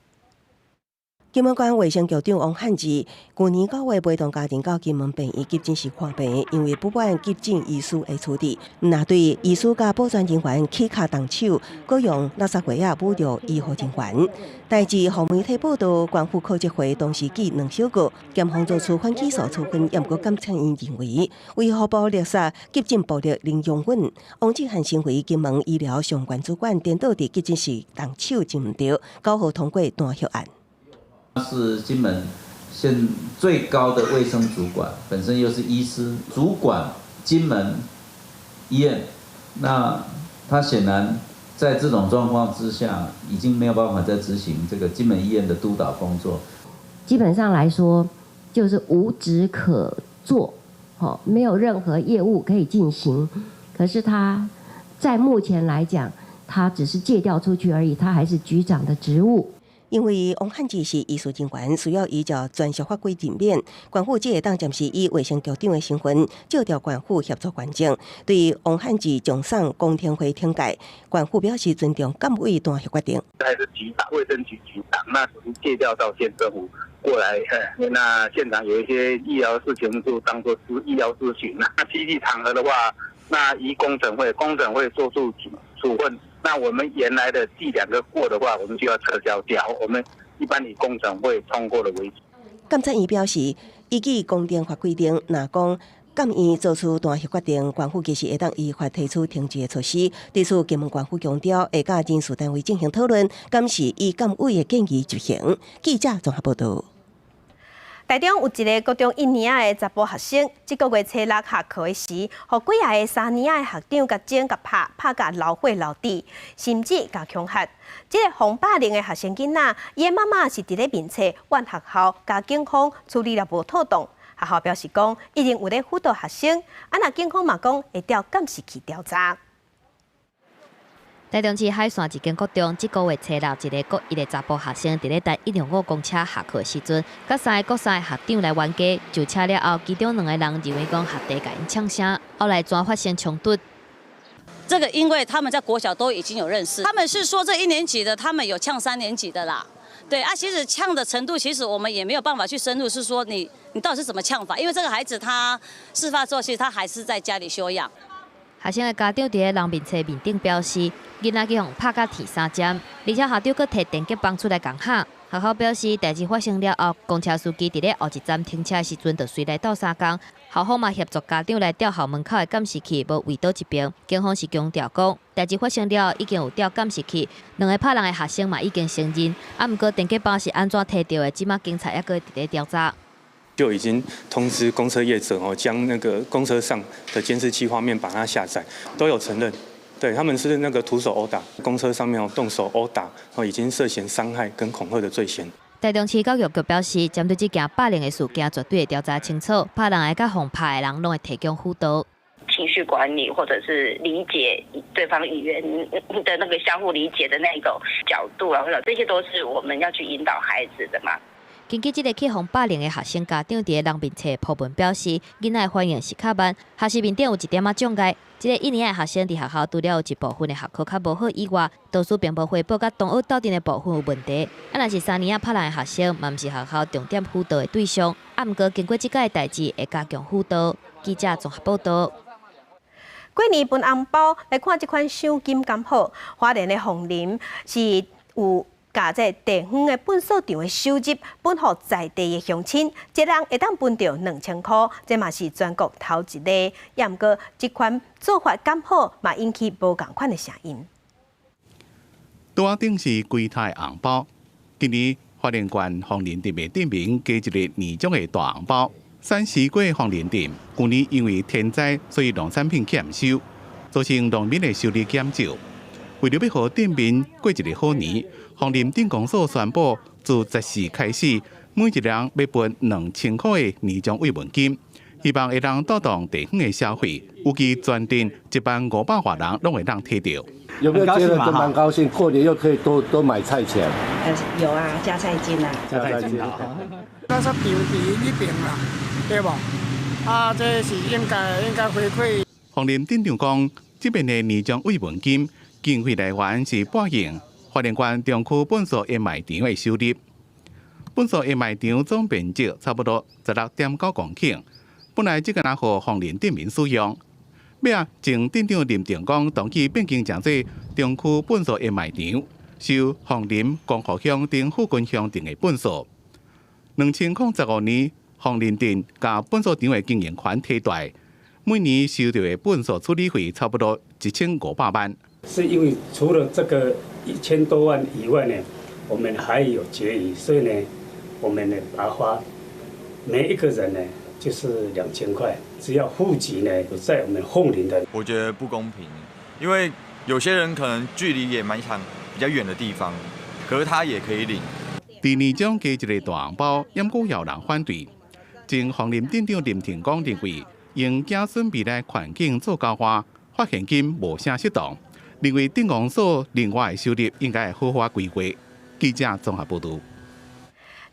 金門縣衛生局長王漢志，舊年9月陪同家庭到金門病院急診室看病，因為不滿急診醫師的處置，毋但對醫師佮保全人員起跤動手，閣用垃圾袋仔侮辱醫護人員。代誌予媒體報道，縣府考績會當時記兩小過，檢方做出反起訴處分，也毋過檢察院認為，衛福部勒索急診暴力零容忍。王志漢身為金門醫療相關主管，顛倒佇急診室動手真毋對，9號通過彈劾案。他是金門縣最高的衛生主管，本身又是醫師，主管金門醫院。那他顯然在這種狀況之下，已經沒有辦法再執行這個金門醫院的督導工作。基本上來說，就是無職可做，沒有任何業務可以進行。可是他在目前來講，他只是借調出去而已，他還是局長的職務。因為王漢志是醫事人員，需要依照專屬法規任免。縣府這會當暫時以衛生局長的身份，借調縣府協助縣政。對王漢志終送公聽會懲戒，縣府表示尊重監委彈劾決定。他是局長，衛生局局長，那屬於借調到縣政府過來。那現場有一些醫療事情，就當作是醫療諮詢。那集體場合的話，那依工審會，工審會做出處分。那我們原來的這兩個過的話，我們就要撤銷掉。我們一般以工審會通過的為主。監察院表示，依據公定法規定，若講監院做出彈劾決定，縣府其實會當依法提出停職的措施。對此，金門縣府強調會佮人事單位進行討論，監視依監委的建議執行。記者綜合報道。台中有一個國中一年仔的查埔學生，這個月初六下課的時，予幾仔個三年仔的學長共整共拍，拍甲流血流滴，甚至共恐嚇。這个予霸凌的學生囡仔，伊的媽媽是佇咧面冊怨學校佮警方處理了無妥當。學校表示講，一定有咧輔導學生，啊若警方嘛講會調監視器調查。台中市海線一間國中，這個月初六，一个國一的查埔學生佇咧搭105公車下課的時陣，佮三個國三的學長來冤家，上車了後，其中兩個人認為講學弟共𪜶嗆聲，後來轉發生衝突。這個因為他們在國小都已經有認識，他們是說這一年級的他們有嗆三年級的啦，對啊，其實嗆的程度其實我們也沒有辦法去深入，是說你到底是怎麼嗆法？因為這個孩子他事發之後，其實他還是在家裡休養。學生的家長佇咧人面冊面頂表示，囡仔去予拍甲鐵三針，而且校長閣提電擊棒出來共嚇。學校表示，代誌發生了後，公車司機佇咧後一站停車的時陣，就隨來鬥相共。校方嘛協助家長來調校門口的監視器，無圍倒一邊。警方是強調講，代誌發生了後已經有調監視器，兩个拍人的學生嘛已經承認。啊，毋過電擊棒是按怎提著的，這馬警察猶閣佇咧調查。就已經通知公車業者哦，將那個公車上的監視器畫面把它下載，都有承認，對他們是那個徒手毆打，公車上面哦動手毆打，哦已經涉嫌傷害跟恐嚇的罪嫌。台中市教育局表示，針對這件霸凌的事件，絕對會調查清楚，拍人的佮予拍的人攏會提供輔導。情緒管理，或者是理解對方語言的那個相互理解的那種角度啊，或者這些都是我們要去引導孩子的嘛。根據這个去予霸凌的學生家長佇咧人面冊 po 文表示，囡仔的反應是較慢，學習面頂有一點仔障礙。這个一年的學生佇學校除了有一部分的學科較無好以外，導師並無回報佮同學鬥陣的部分有問題。啊，若是三年仔拍人的學生，嘛毋是學校重點輔導的對象。啊，毋過經過這擺的代誌，會加強輔導。記者綜合報道。過年分紅包來看這款賞金敢好？花蓮的鳳林是有共這地方的糞掃場的收入分予在地的鄉親，一人會當分著2000箍，這嘛是全國頭一个。也毋過，這款做法敢好，嘛引起無仝款的聲音。桌仔頂是規袋紅包，今年花蓮縣鳳林鎮的鎮民加一个年終的大紅包。產西瓜鳳林鎮，舊年因為天災，所以農產品欠收，造成農民的收入減少。為著欲予鎮民過一个好年，鳳林鎮公所宣布，自14開始，每一人欲分2000箍的年終慰問金，希望會當帶動地方的消費。預計全鎮1萬500外人攏會當提著。有沒有覺得都蠻高興？過年又可以多多買菜錢。有啊，加菜金啊。加菜金啊。那是場地那邊啦，對無？啊，這是應該回饋。鳳林鎮長講，這邊的年終慰問金經費來源是撥用花蓮縣中區糞掃掩埋場的收入。糞掃掩埋場總面積差不多16.9公頃，本來這个若予鳳林鎮民使用。尾仔前鎮長林定光同意變更成做中區糞掃掩埋場，收鳳林、光復鄉等附近鄉鎮的糞掃。2015年，鳳林鎮共糞掃場的經營權提出，每年收著的糞掃處理費差不多1500萬。是因為除了這個1000多萬以外呢，我們還有結餘，所以呢，我們呢把它發每一個人呢就是2000塊，只要戶籍呢在我們鳳林的。我覺得不公平，因為有些人可能距離也蠻長，比較遠的地方，可是他也可以領。佇年終加一个大紅包，猶閣有人反對。前鳳林鎮長林廷光認為，用子孫未來環境做交換，發現金無啥適當，認為鎮公所另外的收入應該好好規劃。記者綜合報導。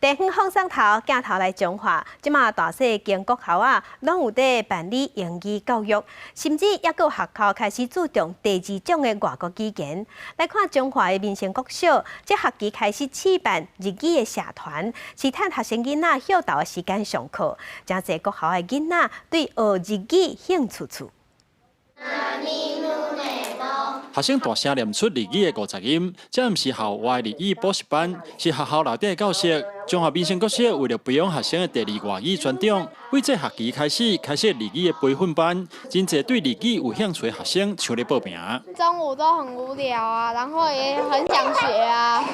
地方放送頭鏡頭來彰化，這馬大細間國校啊，攏有佇辦理英語教育，甚至猶閣有學校開始注重第二種的外國語言。來看彰化的民生國小，這學期開始試辦日語的社團，是趁學生囡仔歇晝的時間上課。誠濟國校的囡仔對學日語興趣趣。學生大聲念出日語的50音，這毋是校外日語補習班，是學校內底的教室。彰化民生國小為了培養學生的第二外語專長，為這學期開始開設日語的培訓班，真濟對日語有興趣的學生搶來報名。中午都很無聊啊，然後也很想學啊，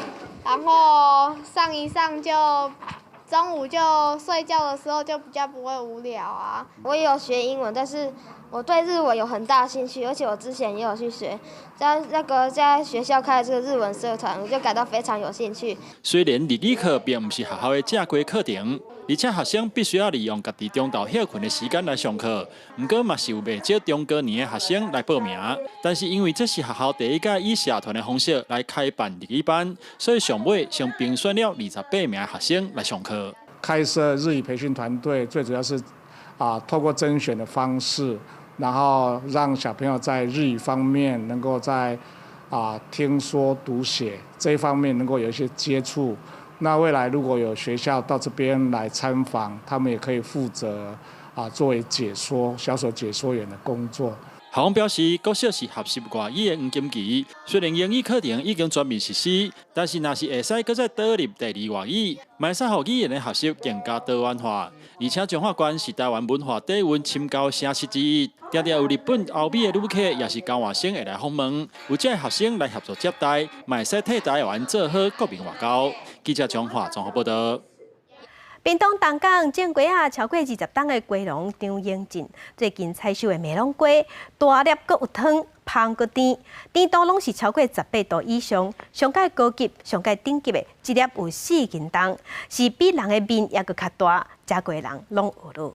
然後上一上就中午就睡覺的時候就比較不會無聊啊。我也有學英文，但是我對日文有很大興趣，而且我之前也有去學，在那個在學校開的這個日文社團，我就感到非常有興趣。雖然日語課並毋是學校的正規課程，而且學生必須要利用家己中晝歇睏的時間來上課，毋過嘛是有袂少中高年的學生來報名。但是因為這是學校第一屆以社團的方式來開辦日語班，所以上尾先評選了28名的學生來上課。開設日語培訓團隊，最主要是透過甄選的方式，然後讓小朋友在日語方面能夠在聽說讀寫這一方面能夠有一些接觸。那未來如果有學校到這邊來參訪，他們也可以負責作為解說小手解說員的工作。校方表示，國小是學習外語的黃金期，雖然英語課程已經全面實施，但是若是會使閣再導入第二外語，嘛會使予語言的學習更加多元化。而且彰化縣是台灣文化底蘊深厚的城市之一，常常有日本、歐美的旅客，也是交換生會來訪問，有這學生來協助接待，嘛會使替台灣做好國民外交。記者彰化綜合報導。屏東東港種瓜仔超過20冬的瓜農張英進，最近採收的美濃瓜大粒閣有湯，芳閣甜，甜度攏是超過18度以上，上蓋高級、上蓋頂級的，一粒有4斤重，是比人的面猶閣較大，食過人攏呵咾。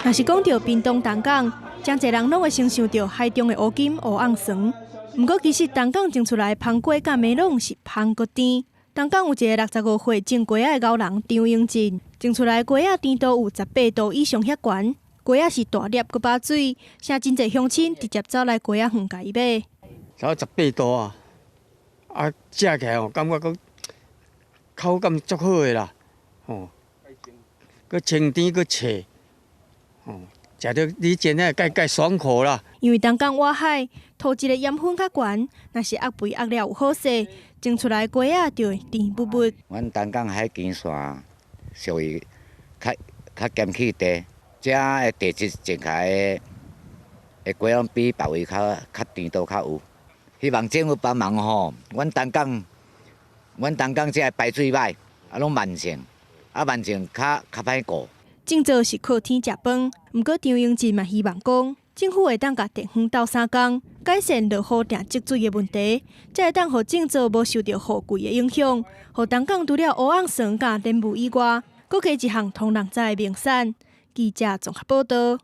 若是講著屏東東港，誠濟人攏會先想著海中的烏金烏甕船。毋過其實東港種出來的芳瓜佮梅櫳是芳閣甜。東港有一个65歲種瓜仔的𠢕人張英進，種出來的瓜仔甜度有18度以上遐懸，瓜仔是大粒閣飽水，啥真濟鄉親直接走來瓜仔園共伊買。差十八度啊，啊，食起來哦，感覺閣口感足好的啦，吼，閣清甜閣脆，吼，食著你煎的蓋蓋爽口啦。因為東港倚海，土質的鹽分較懸，若是壓肥壓了有好勢，種出來的瓜仔就會甜滗滗。阮東港海墘線屬於較較鹹氣地，遮的地質種起來的瓜攏比別位較較甜度較有。希望政府幫忙吼，阮東港，阮東港遮的排水䆀，啊攏慢性，啊慢性較較歹顧。種作是靠天食飯，毋過張英進嘛希望講，政府會當共地方鬥相共，改善落雨定積水的問題，才會當予種作無受著雨季的影響，予東港除了烏甕船佮蓮霧以外，閣加一項通人知的名產。記者綜合報導。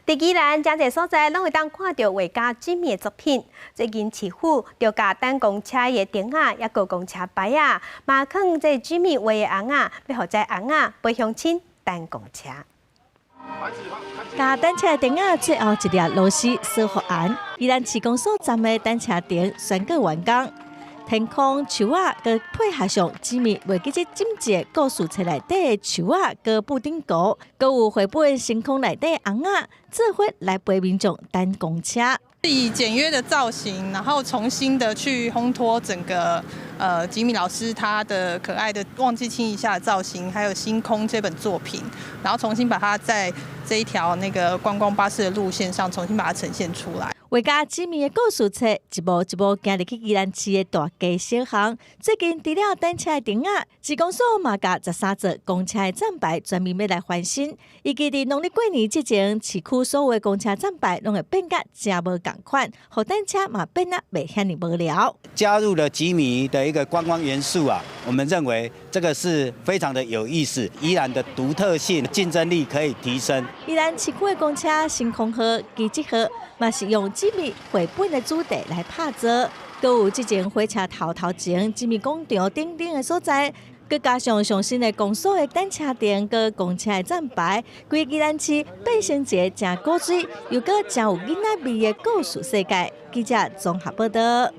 佇宜蘭誠濟所在，攏會當看著畫家吉米的作品。最近市府就共等公車的燈仔，抑閣公車牌仔，嘛囥這吉米畫的尪仔，欲予這尪仔陪鄉親等公車。共等車的燈仔最後一粒螺絲鎖予絚，宜蘭市公所站的等車亭宣告完工。天空樹仔，閣配合上吉米袂記這精緻的故事冊內底的樹仔，閣布丁狗，閣有繪本星空內底尪仔，做伙來陪民眾等公車。以簡約的造型，然後重新的去烘托整個吉米老師他的可愛的忘記親一下的造型，還有星空這本作品，然後重新把它在這一條那個觀光巴士的路線上重新把它呈現出來。畫家吉米的故事冊一步一步行入去宜蘭市的大街小巷。最近除了等車的燈仔，市公所嘛共13座公車的站牌全面欲來翻新。預計佇農曆過年之前，市區所有的公車站牌攏會變甲誠無仝款，予等車嘛變得袂遐爾無聊。加入了吉米的一個觀光元素啊，我們認為這個是非常的有意思，宜蘭的獨特性、競爭力可以提升。宜蘭市區的公車星空號、基質號，嘛是用幾米繪本的主題來拍造，閣有這前火車頭頭前幾米廣場等等的所在，閣加上上新的公所的等車亭，閣公車的站牌，規個宜蘭市變成一个誠古錐又閣誠有囡仔味的故事世界。記者綜合報道。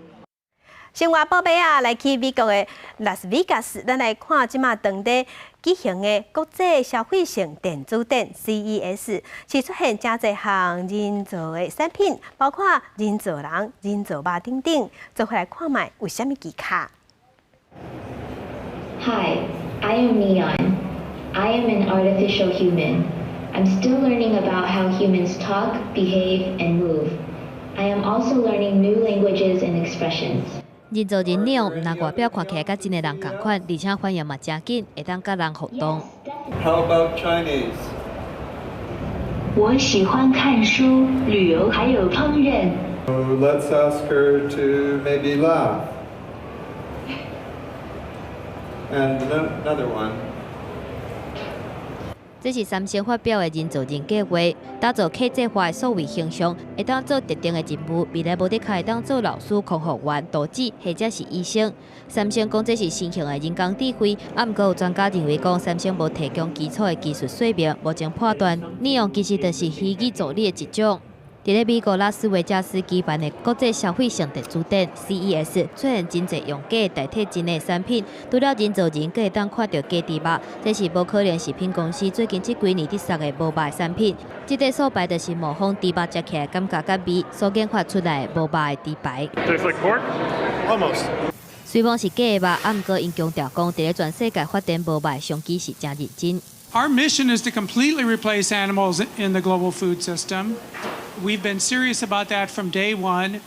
生活寶貝啊，來去美國的拉斯維加斯，咱來看這馬當地舉行的國際消費性電子展 CES，是出現誠濟項人造的產品，包括人造人、人造肉等等，做伙來看覓有啥物技巧。 Hi, I am Neon. I am an artificial human. I'm still learning about how humans talk, behave, and move. I am also learning new languages and expressions. 人造人 Neon 毋但外表看起來佮真的人仝款，而且反應嘛誠緊，會當佮人互動。 How about Chinese? 我喜歡看書、旅遊還有烹飪。 So let's ask her to maybe laugh. And another one. 這是三星發表的人造人計劃，打造客製化的數位形象，會當做特定的任務。未來無的確會當做老師、空服員、導師或者是醫生。三星講這是新型的人工智慧，啊，毋過有專家認為講三星無提供基礎的技術說明，目前判斷 Neon 其實就是虛擬助理的一種。佇咧美國拉斯維加斯舉辦的國際消費性電子展 CES，出現真濟用假代替真的產品，除了人造人，閣會當看著假豬肉，這是無可能食品公司最近這幾年佇殺的無肉的產品。這塊素牌就是模仿豬肉食起來感覺佮味，所研發出來的無肉的豬排。 Tastes like pork? Almost. 雖罔是假的肉，啊，毋過𪜶強調講，佇咧全世界發展無肉的商機是誠認真。 Our mission is to completely replace animals in the global food system. We've been serious about that from day one.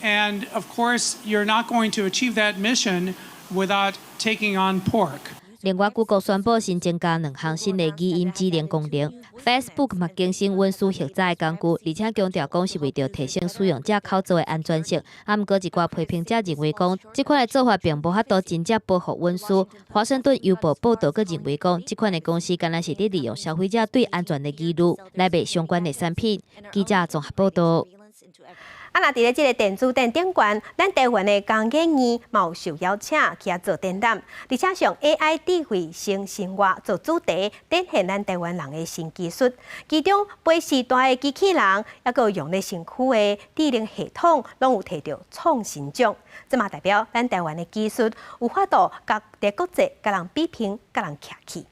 And of course, you're not going to achieve that mission without taking on pork. 另外，谷歌宣布新增加兩項新的語音指令功能。Facebook 嘛更新隱私核查的工具，而且強調講是為著提升使用者口座的安全性。啊，毋過一寡批評者認為講，這款的做法並無法度真正保護隱私。華盛頓郵報報導閣認為講，這款的公司敢若是佇利用消費者對安全的疑慮來賣相關的產品。記者綜合報導。啊，若佇咧這个電子展頂懸，咱台灣的工研院嘛有受邀請去遐做展覽，而且上 AI 智慧新生活做主題，展現咱台灣人的新技術。其中，飛時代的機器人，抑閣有用咧身軀的智能系統，攏有提著創新獎。這嘛代表咱台灣的技術有法度佮佇國際佮人比拼，佮人徛起。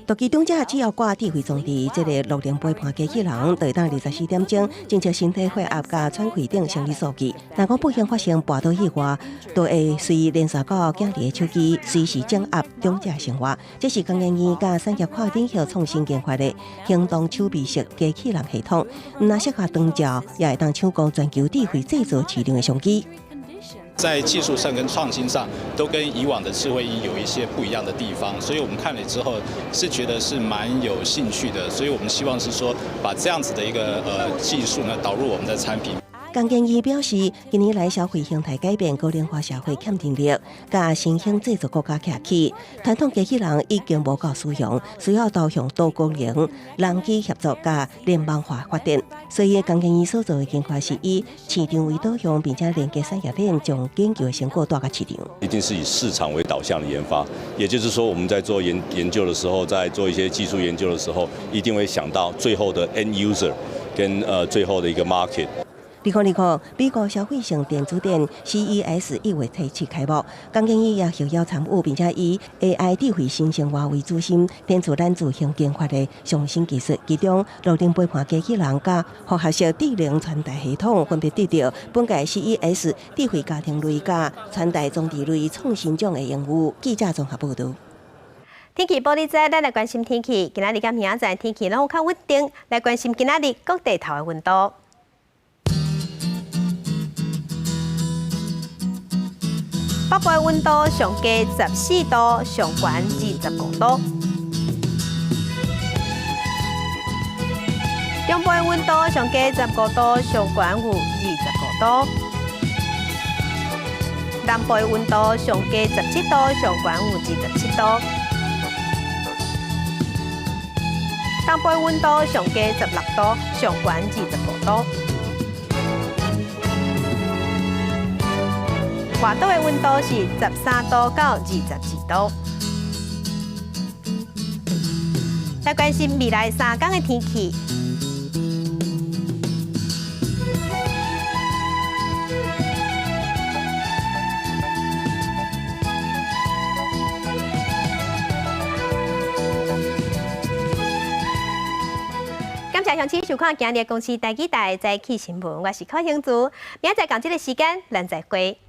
獨居長者只要掛智慧裝置，這个樂齡陪伴機器人，就會當24點鐘偵測身體血壓佮喘氣等生理數據。若講不幸發生跋倒意外，就會隨連線到囝兒的手機，隨時掌握長者生活。這是工研院佮產業跨領域創新研發的行動手臂式機器人系統，毋但適合長照，也會當搶攻全球智慧製造市場的商機。在技術上跟創新上，都跟以往的智慧衣有一些不一樣的地方，所以我們看了之後是覺得是蠻有興趣的，所以我們希望是說把這樣子的一個技術呢導入我們的產品。工研院表示，近年來消費形態改變，高齡化社會欠人力，佮新興製造國家徛起，傳統機器人已經無夠使用，需要導向多功能、人機協作佮聯網化發展。所以，工研院所做的研發是以市場為導向，並且連結產業鏈，將研究的成果帶到市場。一定是以市場為導向的研發，也就是說，我們在做研究的時候，在做一些技術研究的時候，一定會想到最後的 end user 跟最後的一個 market。2025美國消費性電子展 CES 1月7開幕，工研院也受邀參與，並且以 AI 智慧新生活為主心，展出咱自行研發的上新技術，其中樂齡陪伴機器人佮複合式智能穿戴系統分別得著本屆 CES 智慧家庭類佮穿戴裝置類創新獎的榮譽。記者綜合報導。天氣報你知，咱來關心天氣。今仔日佮明仔載天氣攏有較穩定，來關心今仔日各地頭的溫度。北部的溫度上低14度，上懸25度。中部的溫度上低15度，上懸有25度。南部的溫度上低17度，上懸有27度。東部的溫度上低16度，上懸25度。外島的溫度是13度到22度。來關心未來3天的天氣。感謝鄉親收看今日公視台語台早起新聞，我是柯興竹，明仔載仝這个時間，咱再會。